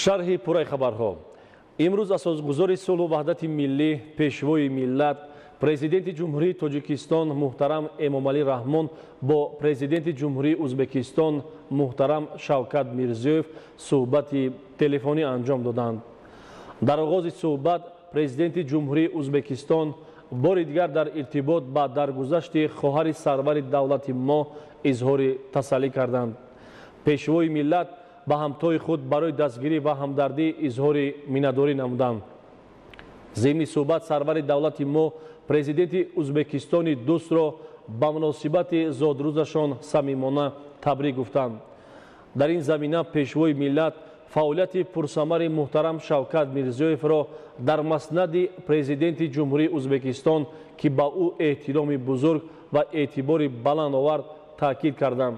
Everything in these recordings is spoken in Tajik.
Шарҳи пурраи хабарҳо. Имрӯз асосгузори сулҳу ваҳдати миллӣ, пешвои миллат, Президенти Ҷумҳурии Тоҷикистон муҳтарам Эмомалӣ Раҳмон бо Президенти Ҷумҳурии Узбекистон муҳтарам Шавкат Мирзиёев суҳбати телефонӣ анҷом доданд. Дар оғози суҳбат Президенти Ҷумҳурии Узбекистон бори дигар дар иртибот ба даргузашти хоҳари сарвари давлати мо изҳори тасаллӣ карданд. Пешвои миллат ба ҳамтои худ барои дастгирӣ ва ҳамдардӣ изҳори миннатдорӣ намуданд. Зимни суҳбат сарвари давлати мо Президенти Узбекистони дӯстро ба муносибати зодрӯзашон самимона табрик гуфтанд. Дар ин замина пешвои миллат фаъолияти пурсамари муҳтарам Шавкат Мирзиёевро дар маснади Президенти Ҷумҳурии Узбекистон, ки ба ӯ эҳтироми бузург ва эътибори баланд овард, таъкид карданд.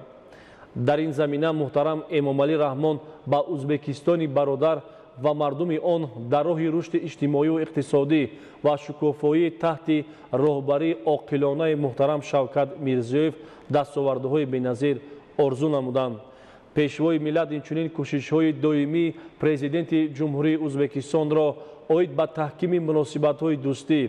Дар ин замина муҳтарам Эмомалӣ Раҳмон ба Узбекистони бародар ва мардуми он дар роҳи рушди иҷтимоию иқтисодӣ ва шукуфоии таҳти роҳбарии оқилонаи муҳтарам Шавкат Мирзиёев дастовардҳои беназир орзу намуданд. Пешвои миллат инчунин кӯшишҳои доимии Президенти Ҷумҳурии Узбекистонро оид ба таҳкими муносибатҳои дӯстӣ,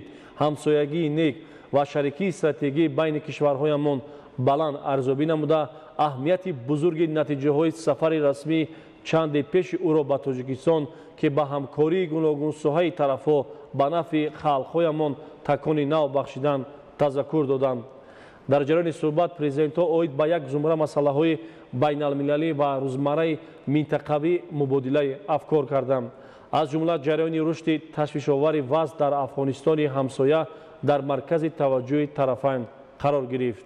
ҳамсоягии нек ва шарикии стратегӣ байни кишварҳоямон баланд арзёбӣ намуда, аҳамияти бузурги натиҷаҳои сафари расмӣ чанде пеши ӯро ба Тоҷикистон, ки ба ҳамкории гуногунсоҳаи тарафҳо ба нафъи халқҳоямон такони нав бахшидан, тазаккур доданд. Дар ҷараёни суҳбат президентҳо оид ба як зумра масъалаҳои байналмилалӣ ва рӯзмарраи минтақавӣ мубодилаи афкор карданд. Аз ҷумла ҷараёни рушди ташвишовари вазъ дар Афғонистони ҳамсоя дар маркази таваҷҷӯҳи тарафайн қарор гирифт.